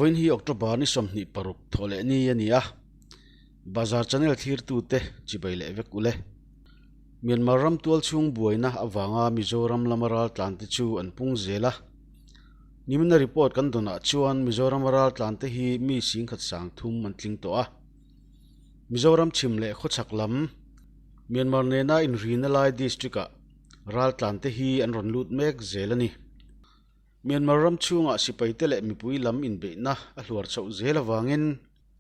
Vawiin hi October ni 26 thawh leh ni a ni a, Bazar channel thlirtute chibai leh vek ule. Myanmar ram tual chhung buaina avanga Mizoram lama raltlante chu an pung zel a. Nimina report kan dawnah chuan Mizoram raltlante hi mi singkhat sang thum an tling tawh a. Mizoram chhim leh khawchhak lam Myanmar nena inrina lai district-ah raltlante hi an rawn lut mek zel a ni. Myanmar ram chhungah sipaite leh mipui lam inbeihna a hluar chhoh zel avangin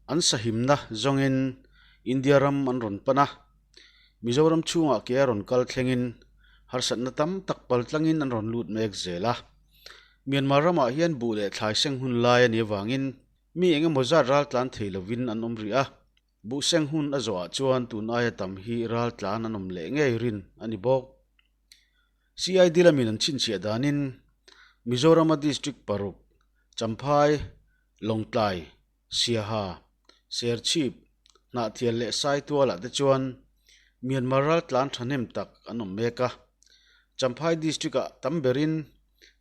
an sahimna zawngin India ram an rawn pan a. Mizoram chhungah ke a rawn kal thlengin harsatna tam tak pal tlangin an rawn lut mek zel a. Myanmar ramah hian buh leh thlai seng hun lai a nih avangin mi eng emaw zat raltlan thei lovin an awm rih a. Buh seng hun a zawhah chuan tun aia tam hi raltlan an awm leh ngei rin a ni bawk. CID lamin an chhinchhiah danin Mizorama district paruk, Champhai, Lawngtlai, Siaha, Serchhip, Hnahthial leh Saitualah te chuan Myanmar raltlan thahnem tak an awm mek a. Champhai district-ah tam berin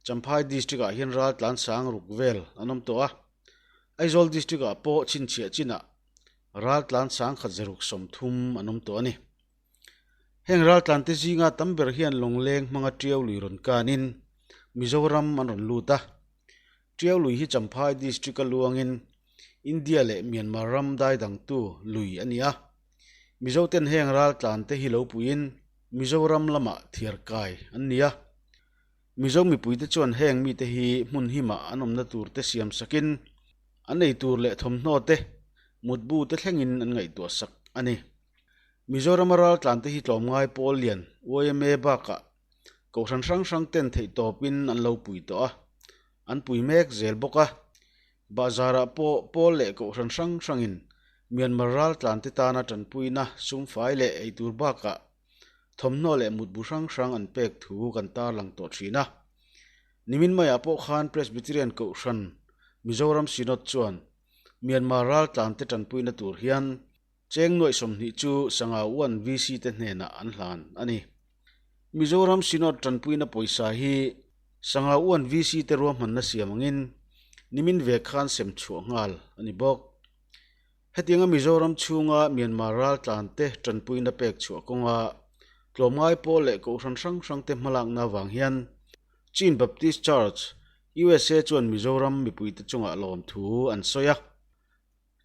Champhai district-ah hian raltlan sang ruk vel an awm tawh a. Aizawl district-ah pawh chhinchhiah chinah raltlan sangkhat zaruk 30 an awm tawh a ni. Heng raltlante zinga tam ber hian lawngleng hmanga Tiau lui rawn kanin Mizoram an rawn lut a. Tiau lui hi Champhai district-a luangin India leh Myanmar ram daidangtu lui a ni a. Mizoten heng raltlante hi lo puiin Mizoram lamah thiar kai an ni a. Mizo mipuite chuan heng mite hi hmun himah an awmna turte siam sakin an ei tur leh thawmhnaw te, mutbu te thlengin an ngaihtuah sak a ni. Mizorama raltlante hi tlawmngai pawl lian YMA bakah kohhran hrang hrang ten theihtawpin an lo pui tawh a, an pui mek zel bawk a. Bahzarah pawh pawl leh kohhran hrang hrangin Myanmar raltlante tana tanpuina sumfai leh eitur bakah thawmhnaw leh mutbu hrang hrang an pek thu kan tarlang tawh thin a. Nimin maiah pawh khan Presbyterian Kohhran Mizoram Synod chuan Myanmar raltlante tanpuina tur hian Cheng nuaih 20 chu Sangau Uan VC te hnenah an hlan a ni. Mizoram Synod tanpuina pawisa hi Sangau Uan VC te ruahmanna siam angin nimin ve khan sem chhuah nghal a ni bawk. Hetianga Mizoram chhunga Myanmar raltlante tanpuina pek chhuah kawnga tlawmngai pawl leh kohhran hrang hrangte hmalakna avang hian Chin Baptist Church, USA chuan Mizoram mipuite chungah lawmthu an sawi a.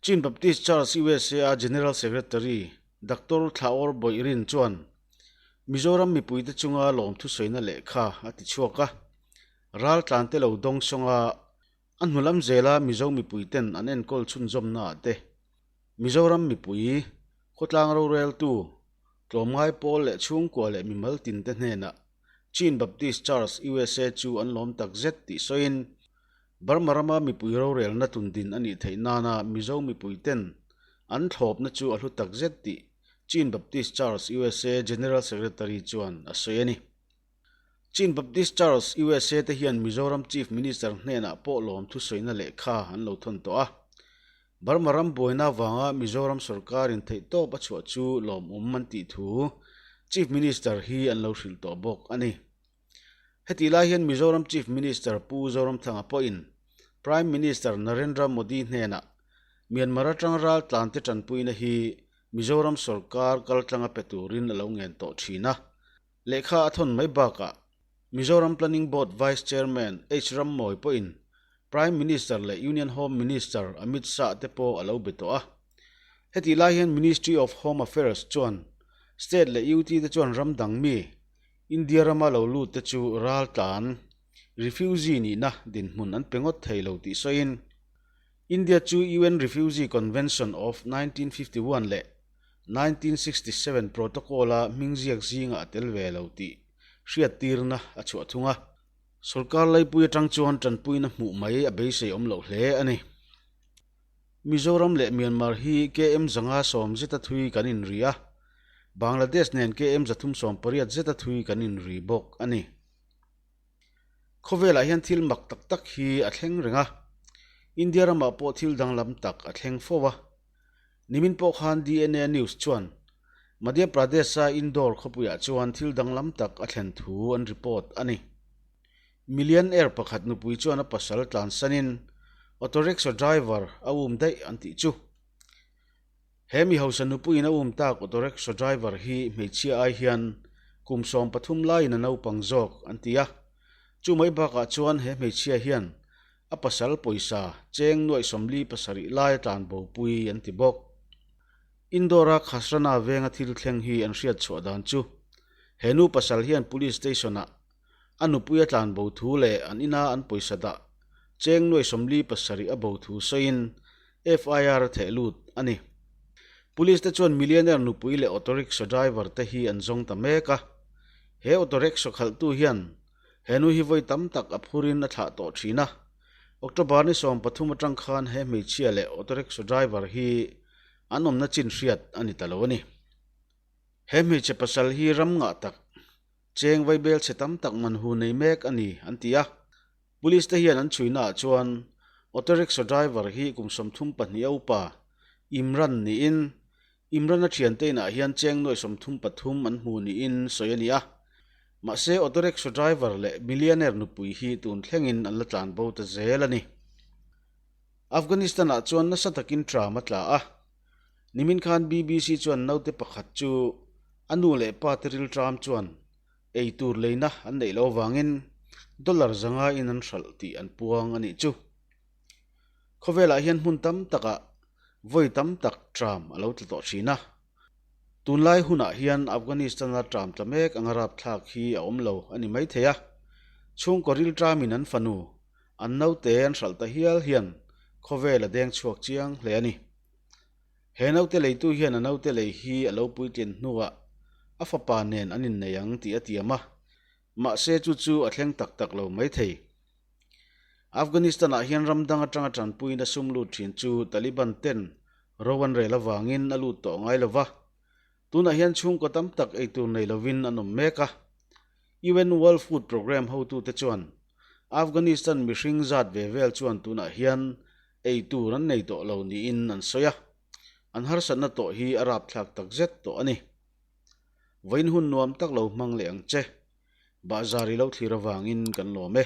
Chin Baptist Church USA a General Secretary Doctor Thlaawr Boihrin chuan Mizoram mipuite chunga lawmthu sawina lehkha a ti chhuak a, raltlante lo dawng sawnga a hnulam zela Mizo mipuiten an enkawl chhunzawmnaah te Mizoram mipui, khawtlang roreltu, tlawmngai pawl leh chhungkua leh mimal tinte hnenah Chin Baptist Church USA chu an lawm takzet tih sawiin Burma rama mipui rorelna tundin a nih theih nana Mizo mipuiten an thlawpna chu a hlu takzet tih Chin Baptist Church USA General Secretary chuan a sawi a ni. Chin Baptist Church USA te hian Mizoram Chief Minister hnenah pawh lawm thusawina lehkha an lo thawn tawh a. Burma ram buaina avanga Mizoram sorkarin theihtawp a chhuah chu lawmawm an tih thu Chief Minister hi an lo hrilh tawh bawk a ni. Hetih lai hian Mizoram Chief Minister Pu Zoramthanga pawhin Prime Minister Narendra Modi hnenah Myanmar atang raltlante tanpuina hi Mizoram sorkar kaltlanga pe turin a lo ngen tawh thin a. Lehkha a thawn mai bakah Mizoram Planning Board Vice Chairman H Rammawi pawhin Prime Minister leh Union Home Minister Amit Shah te pawh a lo be tawh a. Hetih lai hian Ministry of Home Affairs chuan State leh UT te chuan ram dang mi India rama lo lut te chu raltlan, refugee, nihna dinhmun an pe ngawt thei lo tih sawiin, India chu UN Refugee Convention of 1951 leh 1967 Protocol-a hming ziak zingah a tel ve lo tih hriattirna a chhuah thung a. Sorkar laipui atang chuan tanpuina hmuh mai a beisei awm loh hle a ni. Mizoram leh Myanmar hi KM 510 zeta thui kan inri a, Bangladesh nen KM 380 zeta thui kan inri bawk a ni. Khawvelah hian thil mak tak tak hi a thleng reng a, India ramah pawh thil danglam tak a thleng fo a. Nimin pawh khan DNA News chuan Madhya Pradesh-a Indore khawpuiah chuan thil danglam tak a thlen thu an report a ni. Millionaire pakhat nupui chuan a pasal tlansanin. Auto rickshaw driver a um daih an tih chu. He mi hausa nupuiin a um tak auto rickshaw driver hi hmeichhia ai hian kum 13 laiin a naupang zawk an ti a. Chu mai bakah chuan he hmeichhia hian a pasal pawisa cheng nuaih 47 lai a tlan bopui an ti bawk. Indore-a Khasrana venga thil thleng hi an hriat chhuah dan chu he nu pasal hian police station-ah a nupui a tlan bo thu leh an ina an pawisa dah cheng nuaih 47 a bo thu sawiin FIR a theh lut a ni. Police te chuan millionaire nupui leh auto rickshaw driver te hi an zawng ta mek a. He auto rickshaw khalhtu hian he nu hi vawi tam tak a phurin a thlah tawh thin a. October ni 13 atang khan he hmeichhia leh auto rickshaw driver hi an awmna chin hriat a ni ta lo a ni. He hmeichhe pasal hi ram ngah tak cheng vaibel chhe tam tak man hu nei mek a ni an ti a. Police te hian an chhuina ah chuan auto rickshaw driver hi kum 32 a upa Imran niin Imran a thiante inah hian cheng nuaih 33 an hmu niin sawi a ni a. Mahse auto rickshaw driver leh millionaire nupui hi tun thlengin an la tlan bo ta zel a ni. Afghanistan ah chuan nasa takin tram a tla a. Nimin khan BBC chuan naute pakhat chu a nu leh pa te ril tram chuan ei tur leina an neih loh avangin dollar zanga in an hralh tih an puang a nih chu. Khawvelah hian hmun tam takah vawi tam tak tram a lo tla tawh thin a. Tunlai hunah hian Afghanistan-a tram tla mek anga rapthlak hi a awm lo a ni maithei a. Chhungkaw ril tramin an fanu, an naute an hralh ta hial hian khawvel a deng chhuak chiang hle a ni. He naute leitu hian a naute lei hi a lo puitlin hnuah a fapa nen an innei ang tih a tiam a, mahse chu chu a thleng tak tak lo maithei. Afghanistan-ah hian ram dang atanga tanpuina sum lut thin chu Taliban ten ro an rel avangin a lut tawh ngai lo va, tunah hian chhungkaw tam tak eitur nei lovin an awm mek a. UN World Food Programme hotute chuan Afghanistan mihring zat ve vel chuan tunah hian eitur an nei tawh lo niin an sawi a, an harsatna tawh hi a rapthlak takzet tawh a ni. Vawiin hun nuam tak lo hmang leh ang che. Bahzar i lo thlir avangin kan lawm e.